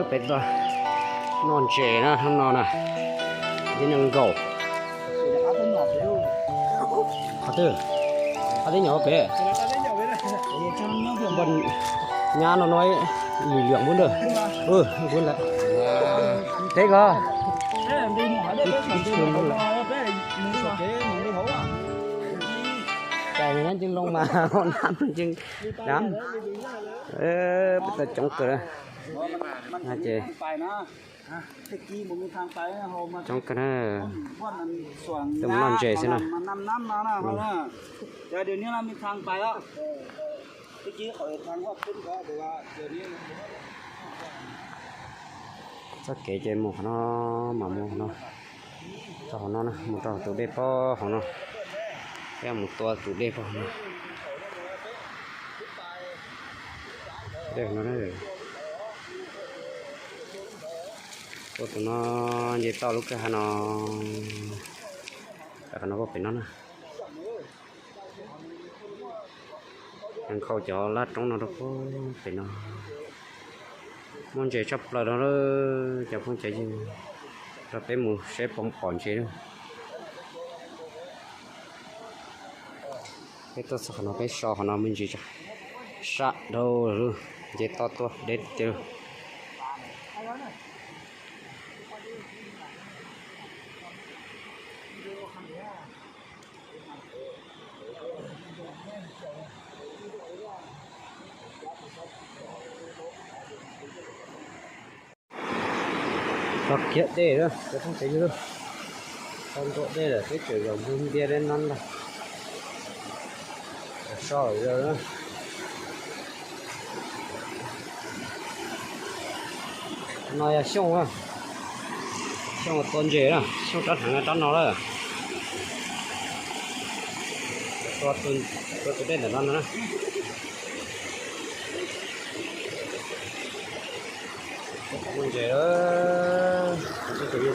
ເປັນບໍ່ ນອນເຈນະ ທາງນອກນະ ຍັງເກົ່າ ອາເຕີ ອາເຕີ ຫຍໍ້ເປ ບ່ອນຫຍ້ານ້ອຍໆ ເຫຼືອງໆພຸ້ນເດີ ເອີ ພຸ້ນແຫຼະ ເຕັກເອີ ແຕ່ນັ້ນຈຶ່ງລົງມາ ຫ້ອງນ້ຳຈຶ່ງດຳ ເອີ ເປັນຕາຈ້ອງເກີນ ໜ້າຈະ ໄປນະ ແຕ່ກີ້ບໍ່ມີທາງໄປ ເຮົາມາຈ້ອງກັນເດີ ບ່ອນອັນສວນ ເຕີມນອນເຈຊິນະ ມານຳນ້ຳມານະ ແຕ່ດຽວນີ້ລະມີທາງໄປແລ້ວ ແຕ່ກີ້ເຂົາເຮັດທາງຮອດຂຶ້ນກໍ ແຕ່ວ່າດຽວນີ້ ສະເກເຈໝູ່ເນາະ ໝາໝູ່ເນາະ. ເຈົ້າຂອງເນາະ ໝູ່ເຈົ້າຕູເດພໍ່ຂອງເນາະ ແກ້ໝູ່ຕົວຕູເດພໍ່ເນາະ ເດ້ເນາະ ເດ້ໂຕເນາະ ເຢເຕົ້າລູກກະຫາເນາະ ແລ້ວກະເນາະ ບໍ່ເປັນເນາະນະ. ທາງເຂົ້າຈະລາດຕົງເນາະ ທຸກຄົນເປັນເນາະ ມ່ວນເຈຊອບເປີເນາະ ຈະພົງໃຈຢູ່ ເປັນໝູ່ເຊຟອມປອນເຊເນາະ ເຮັດຕົວສະຂະໜອມເປັນຊໍຂະໜອມມັນຈີຈະ ຊະໂດ ເຈຕໍ່ຕົວເດັດເຈີ. ປັກເກຍເດ້ເດີ ຈະຕ້ອງໃສ່ຢູ່ເດີ ຕ້ອງໂຕເດ້ເດີ ໄປເຈີກັບບຸນເບຍແນ່ນອນລະ ຊໍເດີ. ໜ້ອຍອະ ຊ່ວງ ຊ່ວງຕົ້ນເຈນະ ຊ່ວງຕັດຫາງຕັດນອກເລີຍ ຕົວຕົນ ຕົວຕົນເດັ່ນແບບນັ້ນນະ ຕົ້ນເຈເດີ ມັນຊິເປັນຢູ່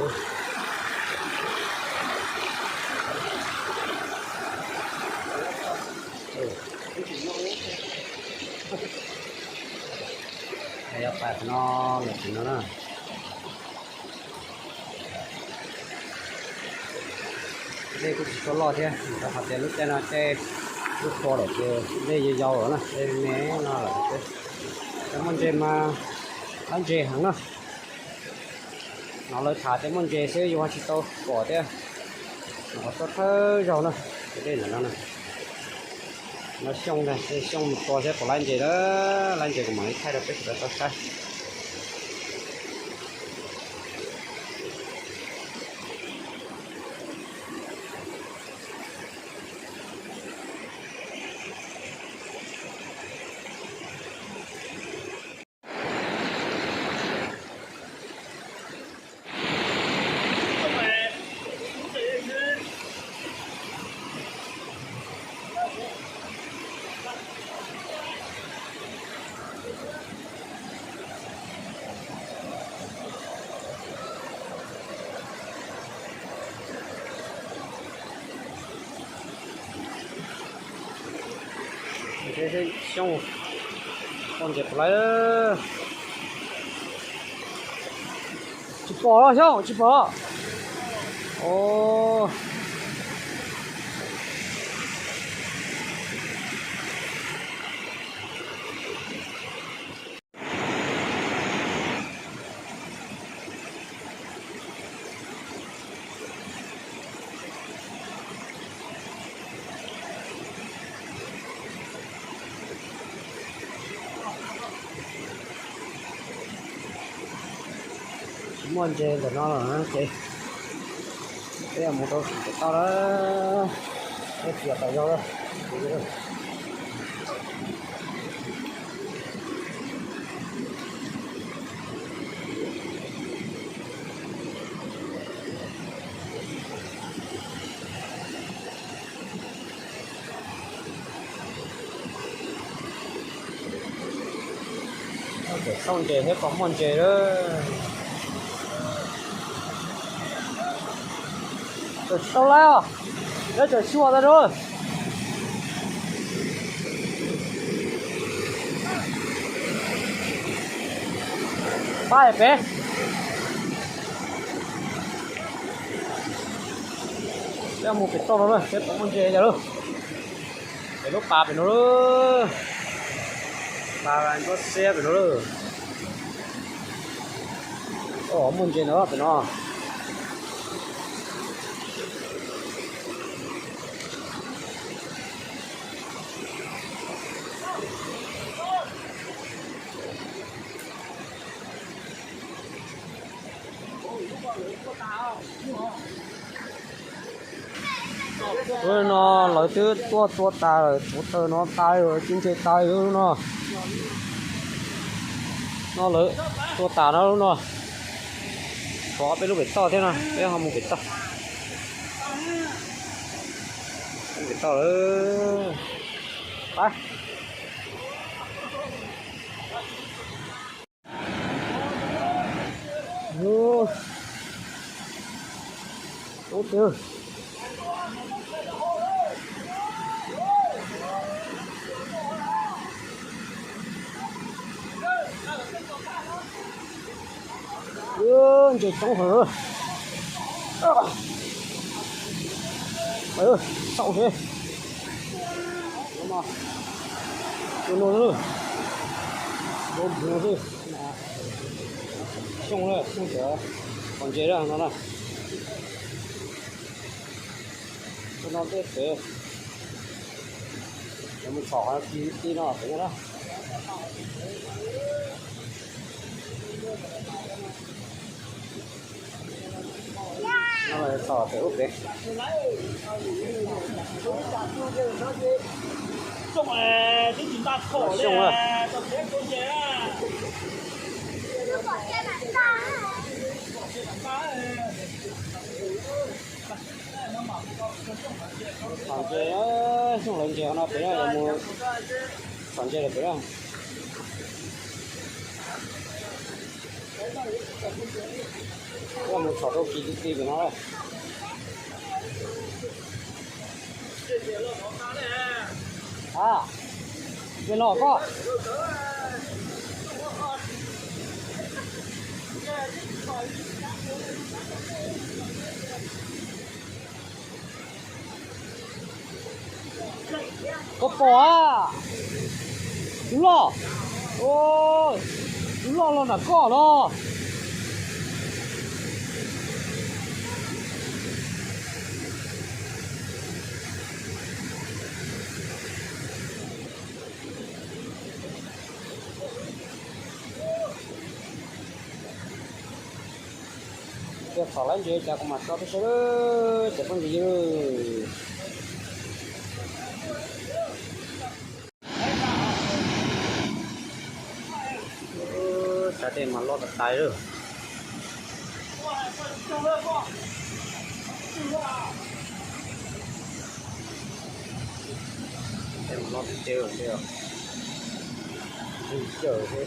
ເອີ ໄປເອົາໄປເນາະ ເລີຍເນາະ ເດ້ ກູຊິໂຕຫຼໍ່ແທ້ ແຕ່ເຂົາແຕ່ລຸດແຕ່ນະ ແຕ່ລຸດພໍດອກ ເອີ ເດ້ຍາວໆນະ ເດ້ແມ່ນອນລະ ແຕ່ມັນເຈມາ ອັນເຈຫັງເນາະ. ເນາະ ເລີຍຖ້າແຕ່ມ່ວນເຈເຊຢູ່ວ່າຊິໂຕກໍເດ້ ເນາະ ກໍຕົວເທີເຈົ້າເນາະ ເດ້ນະ ເນາະ ເນາະ ຊ່ອງເດ້ ຊ່ອງກໍເຊກໍລາຍເຈເດີ ລາຍເຈກໍໝາຍໄທເດີ ເປັນຕົວໄທ. ເດ ເດ ຊ່ອງ ຊ່ອງເຈັບໄປເລີຍ ຊິປໍລະ ຊ່ອງ ຊິປໍ ໂອ້. Mon je da no na ke. Te mo to ke ta la. Te tia ta yo la. Ôi, để không về hết có muôn về đó. Rồi sau đó, nó trở xua ra rồi. ໄປເປ ແລ້ວໝູເປັນຕົ້ນເລີຍ ເປັນຂອງມັນເຈເລີຍ ເປັນລູກປາເປັນໂນເລີ ປາລານກໍເຊຍເປັນໂນເລີ ໂອ້ ໝູເຈເນາະເປັນເນາະ. ເອີເນາະ ລອຍຕື້ຕົວ ຕົວຕາ ໂຕເຕີເນາະ ຕາຍເອີ ກິນເສຍຕາຍເອີເນາະ ເນາະ ລອຍຕົວຕາເນາະ ເນາະ. ຂໍເອົາໄປລູກເປັນຕໍ່ເທື່ອນະ ໄປເອົາໝູເປັນຕໍ່ ເປັນຕໍ່ເອີ ໄປ. ໂອ້ ໂອ້ ເຈີ ເອີ ເຈັບທ້ອງເຫີ ເອີ ເຊົາເດ ລົງມາ ໂດນໂດນເດີ ໂດນຫົວເດີ. ຊົງເລີຍ ຊົງເສືອ ຂອງເຈເດີ ນອນນະ ນອນເຕະເສືອ ແລ້ວມັນສອກທີ່ ທີ່ນອນເປັນນະ. ເອົາໄວ້ຕໍ່ໄປອຸບເດ້ ສົ່ງເອີ ທີ່ຈິງບາດຂໍເລີຍ ສອນເຈເອີຍ ສົ່ງເລີຍເຈເນາະ ໄປເດີ ໝູ່ ສອນເຈເດີ ໄປເດີ. ໂອ້ ມັນສອດໂຕກີດຕິດໆຢູ່ເນາະ ອ່າ ເປັນຫຼອກກໍ ກໍປໍ ຫຼໍ້ ໂອ້ຍ ຫຼໍ້ ຫຼໍ້ນະກໍຫຼໍ້ ເກັບເຂົ້າໄວ້ເດີ ຈາກມາເຂົ້າໄປເຊີເດີ ຈາກເບິ່ງດີເດີ ເອີ ສາເດມາລອດຕາຍເດີ ເດມາລອດເຈີເດີ ເຈີເດີ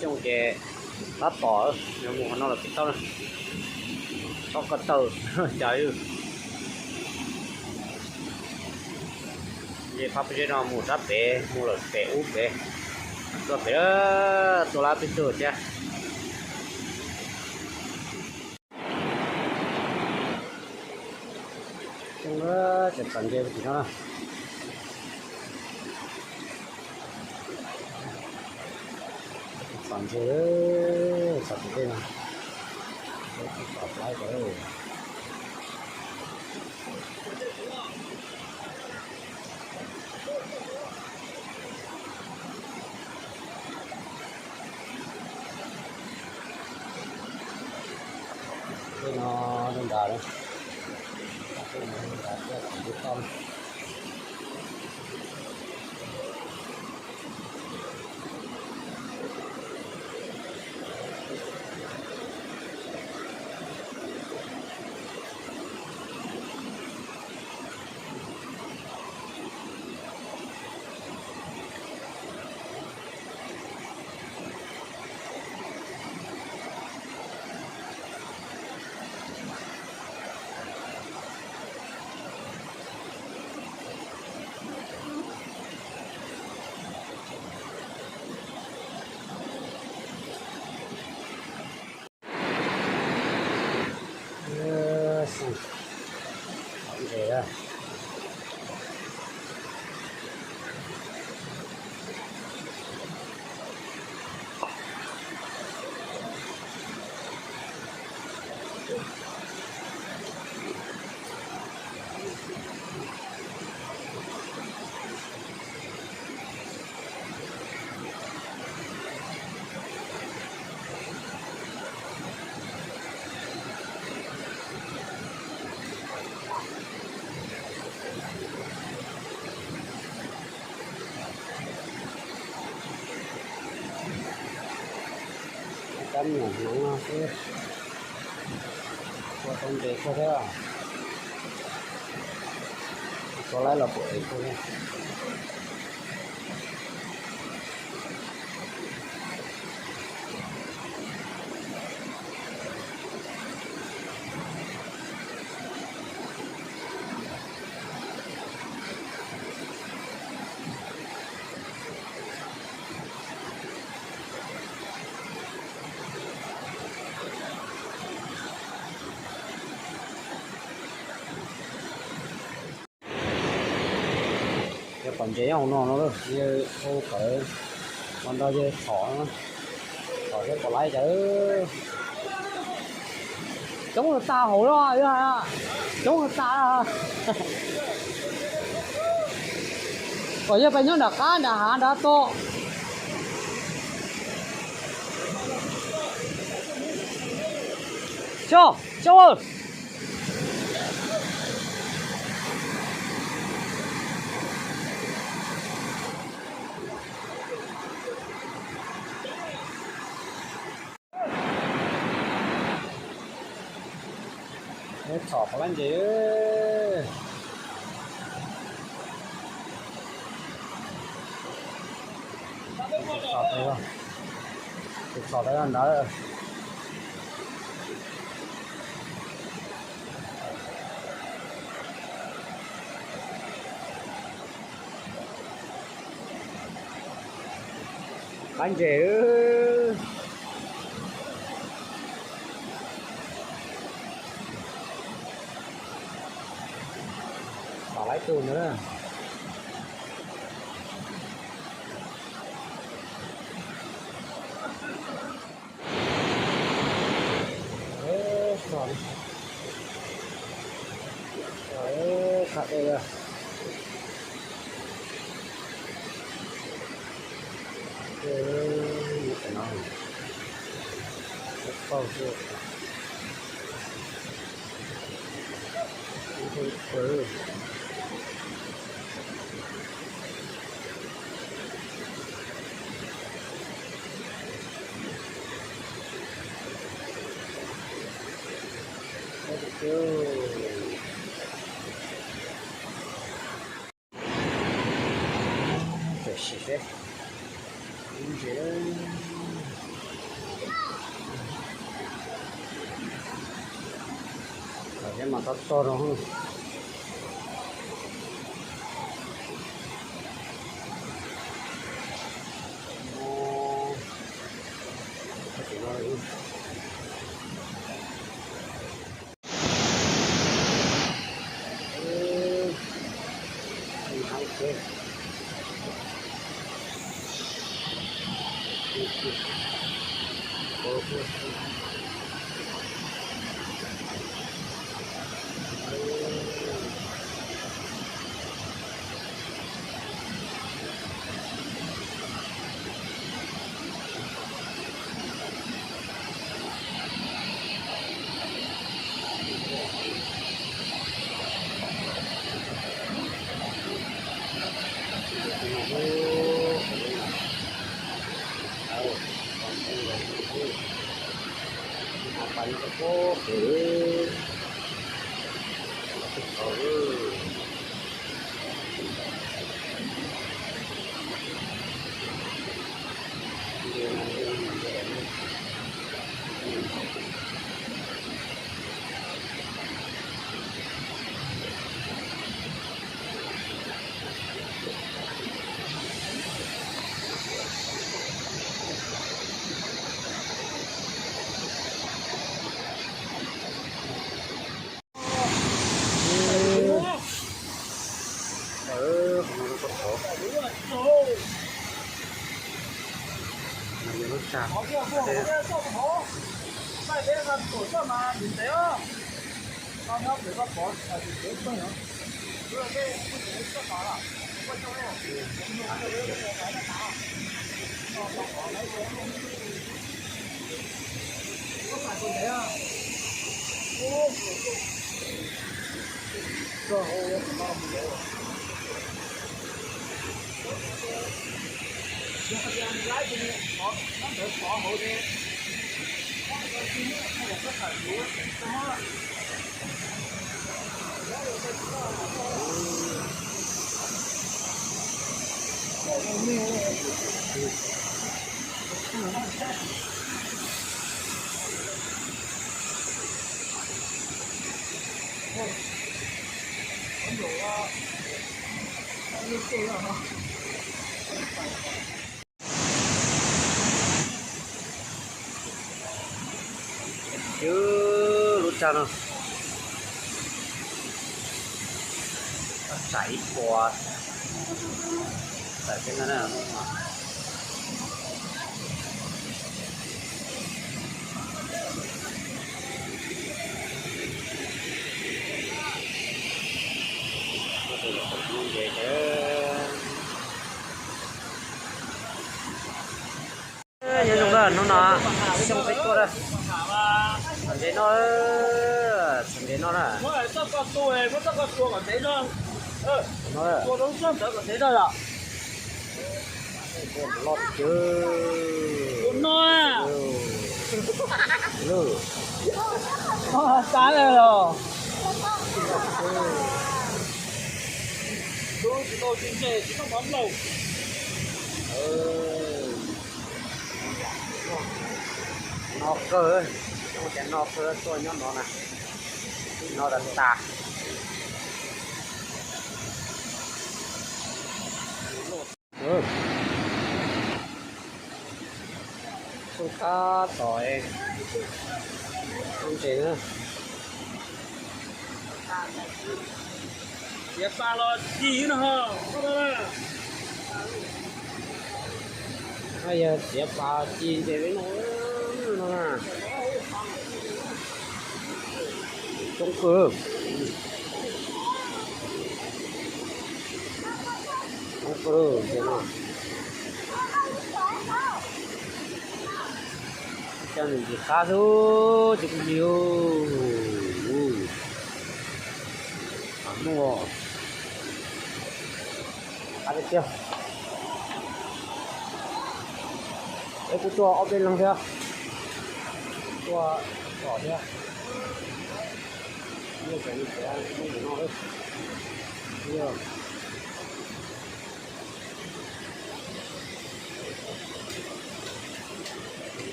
ຈອງແກ ຕັດຕໍ່ ເອີ ໝູ່ຂ້າງນອກລະຕິດຕໍ່ນະ ຕອກກະເຕີ ໃຈ ເດ ພາໄປເດີເນາະ ໝູ່ຕັດເປ ໝູ່ເລີຍເປອຸບເປ ຕົວເປເດີ ຕົວລາໄປຕົວເຈ ເອີ ຈະສັນເດໄປກິນເນາະ. ສອນເຈເດີ ສອນເຈເດີນະ ກົດຕິດຕາມໄລເດີ ເດີນະ ເດີນດາເດີ ເດີນດາເດີ ຕິດຕາມ. ໂ Ăn nhỉ, nắng nó thế. Có con về cô thế à? Có lẽ là của ấy cô đấy. Giờ còn dễ không no nó, giờ ô cỡ, còn đâu giờ thỏ nó. Thỏ giờ còn lái chớ. Chống được tao hổ lo, chống được tao. Còn giờ phải nhớ đã cá, đã há, đã to. Cho, cho ơi. Ê, thỏ có lắm gì. Thỏ thấy không? Thỏ thấy không? Đó. Anh rể ơi. Xỏ lái cùn nữa. Ê, còn. Ê, khát đây à. Ê, như thế nào? Rất to chưa? Ê, ê. ເອີ ຮູ້ຈັກເນາະ ໃສກວ່າ ໃສເປັນອັນນັ້ນ. ເອີ ຢ່າລົງເດີ ນ້ອງນາ ສົ່ງໄປຕົວເດີ ສັນເດເນາະ ເອີ ສັນເດເນາະນະ ເອີ ຕົວນ້ອງເສີມເດີ ເອີ ຕົວນ້ອງເສີມເດີ ສັນເດເນາະລະ ລອດເຈີ ຕົວນ້ອຍ ເອີ ເອີ ຕາຍແລ້ວ ເອີ. ນອກເກີ ຕ້ອງແຕ່ນອກເກີ ຕົວຍ້ອນນອກນະ ນອກຕາ ເອີ ຕ້ອງກາຕໍ່ເອງ ຕ້ອງເອງນະ. ເສຍປາລໍຈີນເນາະ ເຂົ້າມາ ໃຫ້ເສຍປາຈີນເດເວໂນເນາະ ຕົງເກີ ຕົງເກີເດເນາະ. ເຈົ້າໜຶ່ງຊິຄາດູ ຈິກມີໂອ ອາໂມ ຄາເດຕຽວ ເອີ ກູຕົວອອກເປັນຫຼັງເທື່ອ ຕົວຕໍ່ເທື່ອ ເລື່ອງແສງເສືອ ເລື່ອງເນາະເອີຍ ເລື່ອງ.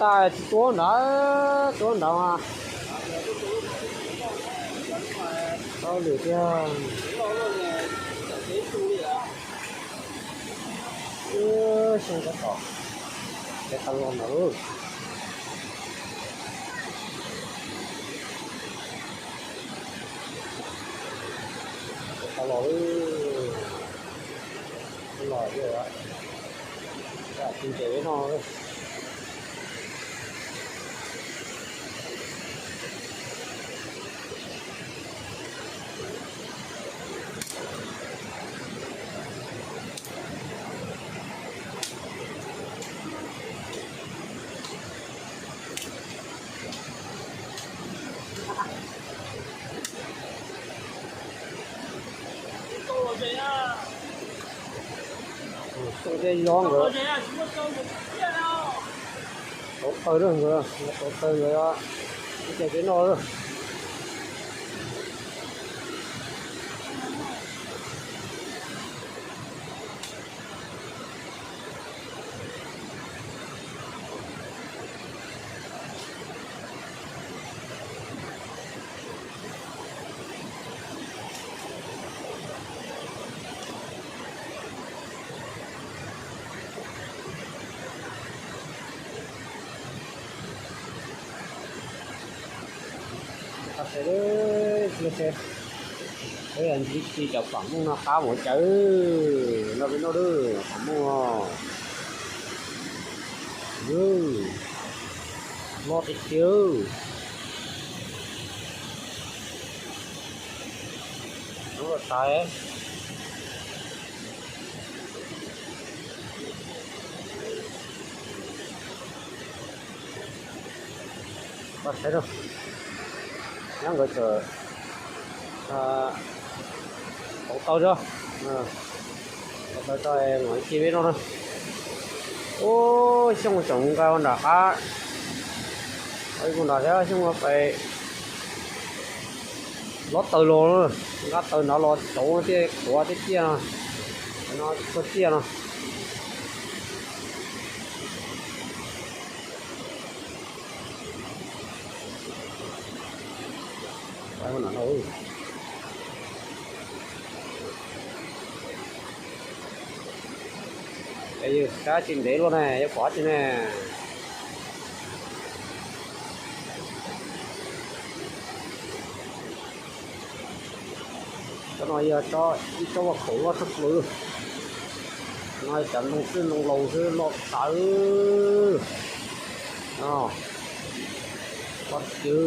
ຕາຍ ຕົວໜາ ຕົວໜາ ເອົາເລີຍ ເອີ ເຊິ່ງກະຕອກ ແຕ່ຕະຫຼອດນະເອີ ຕະຫຼອດເອີ ຕະຫຼອດເອີ ຢາກກິນເຈເນາະເອີ. ໂຕໃຫຍ່ລອງເດີ ໂຕເຕີເດີ ໂຕເຕີເດີ ເຈເນາະເດີ. ຄັກແທ້ເດີ ເອີ ເອີ ອັນທີ່ ທີ່ຈະຝັງມຸ້ງນະຄາຫົວໃຈ ເອີ ລາວເປັນເນາະເດີ ຝັງມຸ້ງເນາະ ເອີ ລອດອີກເດີ ລອດຕາຍ. ວ່າໃສເນາະ ຍັງກໍຈະ ອາ ສອງເຕົາເດີ ເອີ ເອົາໄປຕໍ່ໃຫ້ໝໍເຈເວເນາະ. ໂອ້ຍ ຊ່ວງສອງການດາຄາ ໄອ້ຄົນດາແທ້ ຊ່ວງວ່າໄປ ລໍເຕີໂລ ກາເຕີນາລໍໂຕເຕຂົວເຕເຈຍນະ ນາໂຕເຈຍນະ. ໄປຫັ້ນນະເນາະ ເອີ ໄປຢູ່ກາຈິນເດໂລແນ່ ຢ່າກວາດຢູ່ແນ່. ຈັກໜ້ອຍຢ່າເຈາະ ອີກເຈົ້າວ່າເຂົາວ່າສັກເລີ ໜ້ອຍຈັນລົງຊື່ລົງເລົາຊື່ນອກຕາເອີ ອ້າວ ວັດຈື່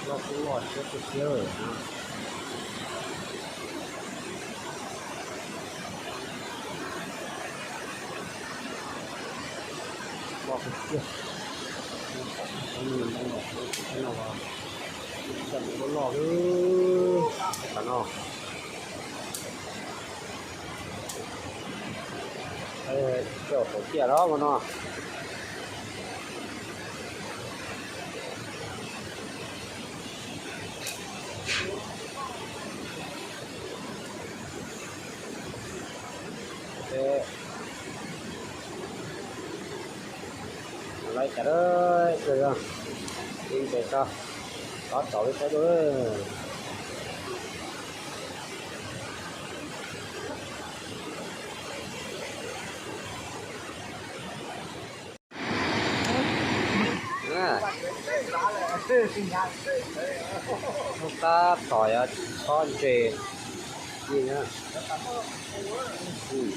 ລອກລອດເຈົ້າເຈົ້າເນາະ. ບອກເນາະ ເອີ ເຈົ້າເຂົາເຈ້ຍແລ້ວເນາະ. ເອີ ໄລ່ກັນເລີຍ ເອີ ຍິງໄປຊະ ຕັດເສົາໄປຊະເດີ. ອາ ຕາຕໍ່ຍອດ ຊອນເຈ ນີ້ນະ ອືມ.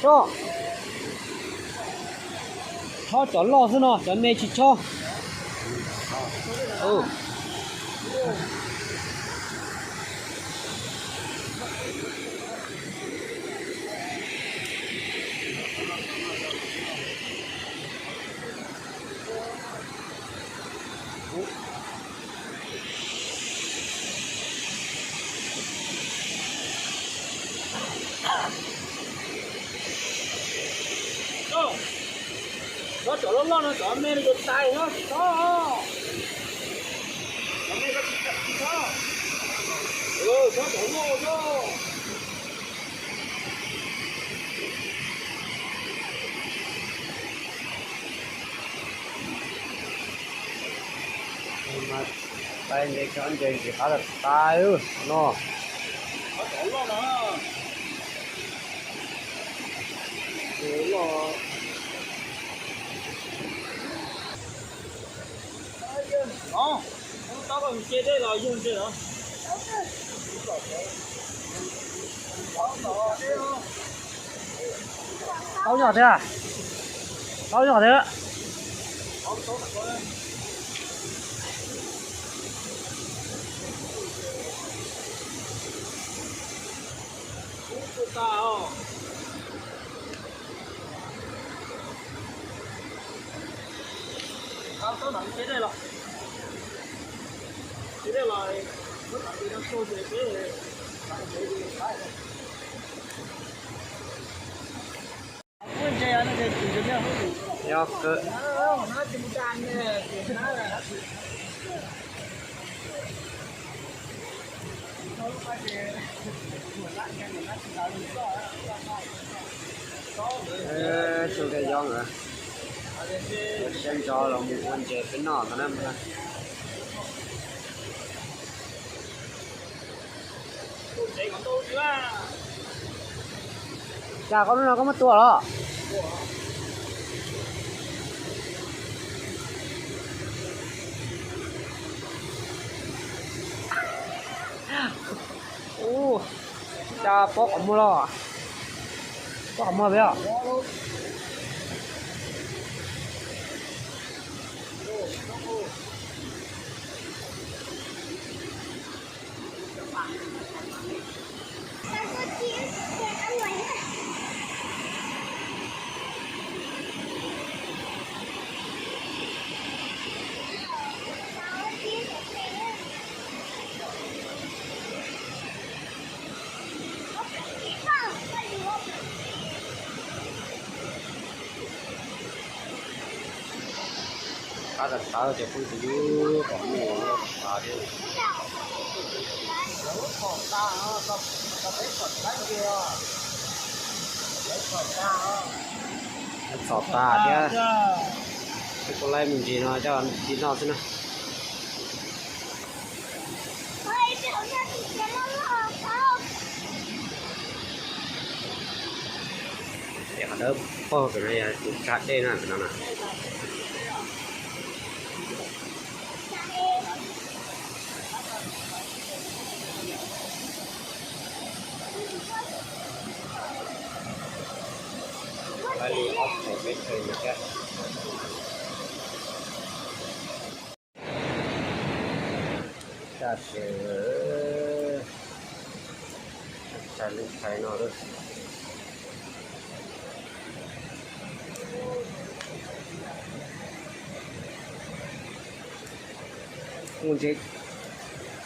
ເຈາະ ເຈາະ ເຈາະຫຼໍ່ຊະເນາະ ເຈາະແມ່ຊິເຈາະ ເອີ. ມາໄປໃນການເດີນຊິພາກັນຕາຍເນາະ. Yo ke. ເອີ ຊຸມໄດ້ຢ່ອງເອີ ເຮັດແກງຈໍລະໝູ່ອ້ວນເຈເປັນໜໍ່ເທົ່ານັ້ນນະ. ຈາກເຂົານັ້ນເຮົາກໍມາຕົວະເນາະ. ໂອ້ ຈາປອກອອກມາແລ້ວ ປອກອອກມາແລ້ວ. ຂ້າພະເຈົ້າຈະພຸດຢູ່ຂອງໝູ່ຕາເດີ ສອບຕາເດີ ຄົນໄລ່ມັນດີເນາະ ເຈົ້າດີເນາະຊິນະ. ດຽວເດີ ເປີດເປັນໄລຍະຕິດຂັດເດ້ນະ ເປັນຫຍັງນະ. ຈັດເດີ ໃສ່ລູກໃສ່ໜໍ່ເດີ. ໝູ່ເຈັດ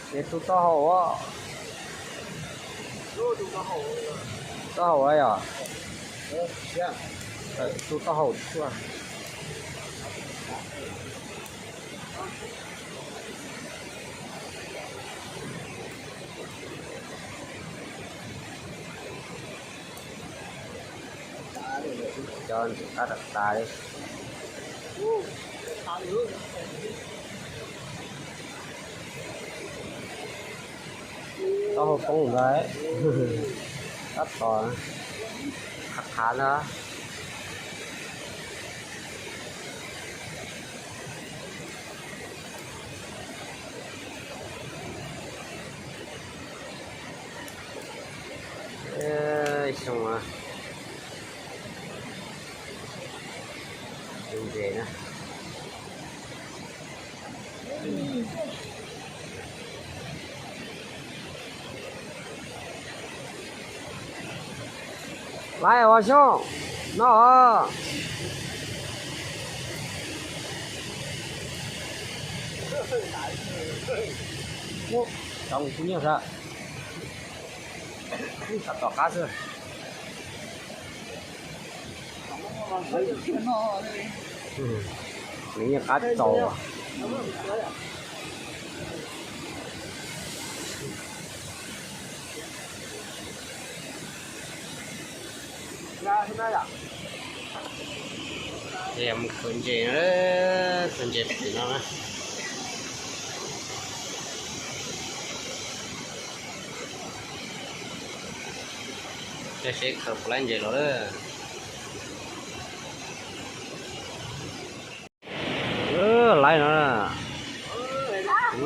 ເຈັດ ຕູຕໍ່ເຮົາບໍ່? ຕໍ່ເຮົາໄດ້ຫວາ? ເອີ ເອີ ຕູຕໍ່ເຮົາຕົວະ. ຈອນອາດຕາຍ ຕ້ອງລົດລົງໄດ້ ຕັດຕໍ່ນະ ຄັກຂານນະ. ເອີຍ ຊ່ວງວ່າເປັນເດນະ. ໄລ່ອອກຊ່ອງນອກ ໂອ້ ຕ້ອງຜູ້ຫຍັງຊະ ຕັດຕໍ່ກາດເຊີ. ອືມ ນີ້ຍັງອັດຕໍ່ ຕຽມເຂີນເຈເດີ ເຂີນເຈປີເນາະນະ. ຈະເຊັກເຂົ້າແປນເຢັນເລີຍເດີ. ເອີ ໄລ່ເນາະ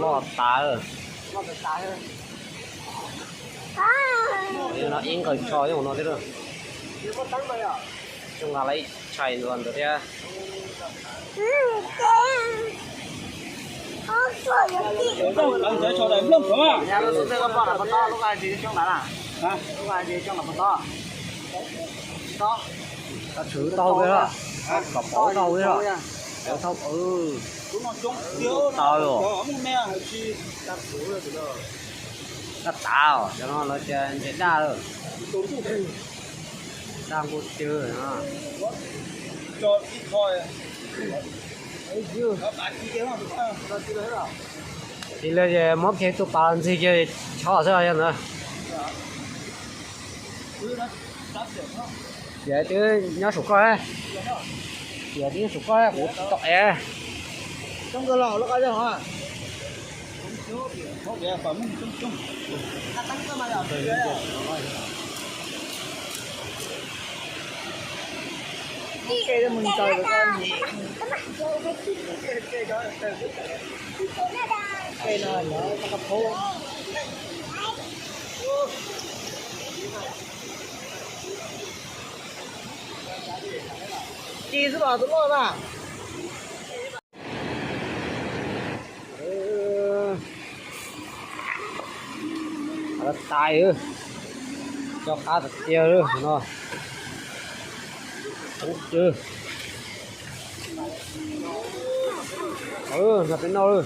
ລອດຕາເອີ ລອດຕາເອີ ເນາະ ອິງກໍຊໍຢູ່ເນາະເດີ ເດີ ເດີ ບໍ່ຕັ້ງໄປອ່ະ ຊ່ວງອາໄລ ໃສ່ກ່ອນຕົວເທື່ອ ກະຖືເຕົາໄປລະ ກະເປົາເຕົາໄປລະ ເຕົາເອີ ເຕົາເອີ. ກະຕາວ ຈະນອນລະຈະ ຈະດ່າເລີຍ ດາງບໍ່ເຈີນະ ຈອດອີກຄອຍ ທີເລີຍຈະມອບເຄໂຕປານຊິເກຊໍເຊີນະ. ເສຍຕື້ຍາສຸກກໍແລະ ເສຍຕື້ຍາສຸກກໍແລະ ໂອ້ ຕອກແອ ຕ້ອງກະຫຼອກແລ້ວກໍຈະຫອ ຈີສະບາຍຕະຫຼອດລະ ເອີ ຕາຍເອີ ເຈົ້າຂ້າຕະເກຍເດີເນາະ ໂອເຄ ເອີ ນະເປັນເນາະເດີ.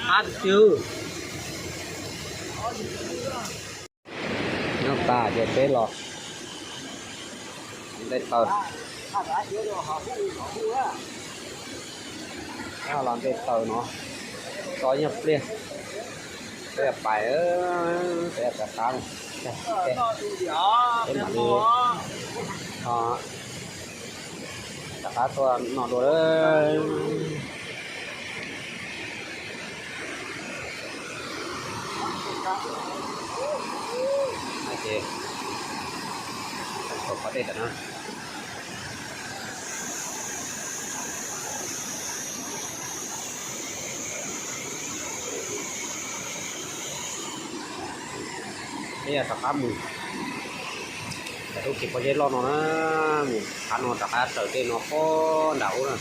Hard to. ນ້ຳຕາຈະເປັນຫຼໍ ໄດ້ເຕີ ເອົາລອນໄດ້ເຕີເນາະ ຕໍ່ຍັບເລຍ ແຊບໄປເອີ ແຊບກະຕັງ ເປັນຫຍັງດີ ເນາະ ຕະກາຕົວນອກດູເດີ. ໂອເຄ ຕົກປະເດັດນະ ເອີ ສະພາບໝູ່ ແຕ່ທຸກກິນບໍ່ເຮັດລອດເນາະນະ ໝູ່ຄັນເນາະ ຕະກາເຕີເຕເນາະ ໂອ້ ດາວນະ.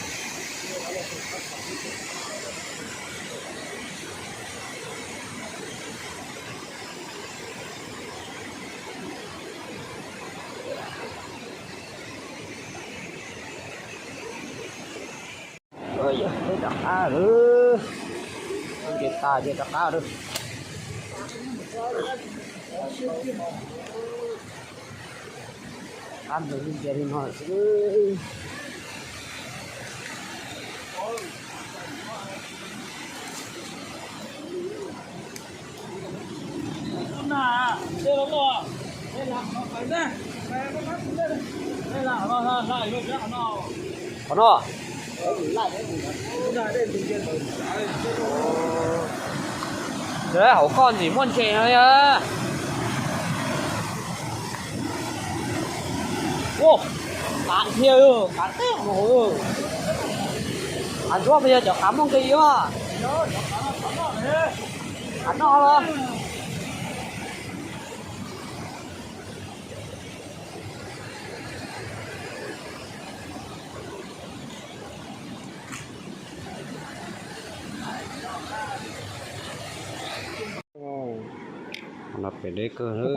ເອີຍ ເຮັດດອກອາເດີ ເຮັດຕາເຮັດດອກອາເດີ. ເອົາເນາະ ເດີ ເອົາກ້ອນສີມ່ວນເຈເລີຍ ໂອ້ ການທ່ຽວ ການແຕ້ມ ໂອ້ໂຫ ອັນທົ່ວໄປເຈົ້າຄຳມົງກະອີວ່າ ອັນນອກເລີຍ. ໂອ້ ອັນນັ້ນເປັນເດ້ເກີເດີ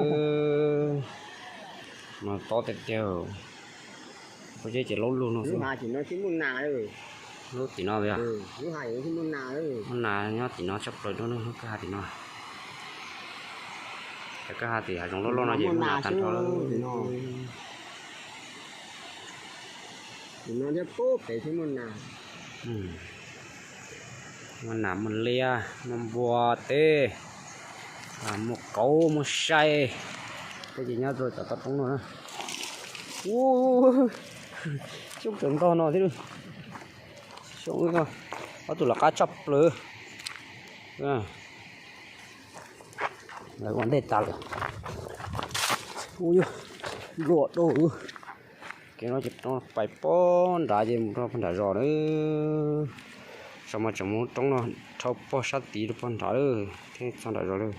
ມາຕໍ່ແຕ່ແກ້ວ ບໍ່ໃຊ່ຈະລົດລົງເນາະ ລູກຫາກິນເນາະ ຊິໝຸນໜາເດີ ລູກຕີນອກເວຍ ເອີ ລູກຫາກິນຊິໝຸນໜາເດີ ມັນໜາຍອດຕີນອກ ຈັບເປີດດູເນາະ ກະຫາຕີນອກ ແຕ່ກະຫາຕີຫາລົງລົດລົງເນາະ ຢ່າໝຸນໜາຕັນເທົ່າເດີ ຕີນອກຈະໂປ້ເປຊິໝຸນໜາ ອືມ. ມັນໜາມມັນເລຍ ມັນບົວເຕ ອາ ໝົກເກົາໝົກໄຊ ແຕ່ຈິງຍາວໂຕຈາກກະຕົງໂນນນະ ໂອ້ ຊຸກເຖິງເກົ່າໜໍ່ຕິ ຊຸກເອີຍ ເອົາຕຸລະກາຈັບເລີຍ ອາ ແລ້ວມັນໄດ້ຕາເລີຍ ໂອ້ຍ ໂດດໂດດ ເກເນາະຈະຕ້ອງໄປປ້ອນດາເຢັນ ຕ້ອງປ້ອນດາຈອເດີ ສາມາດຈະໝູຕ້ອງເນາະ ເທົ່າປ້ອນຊາດຕີປ້ອນດາເດີ ເທສານດາຈອເດີ.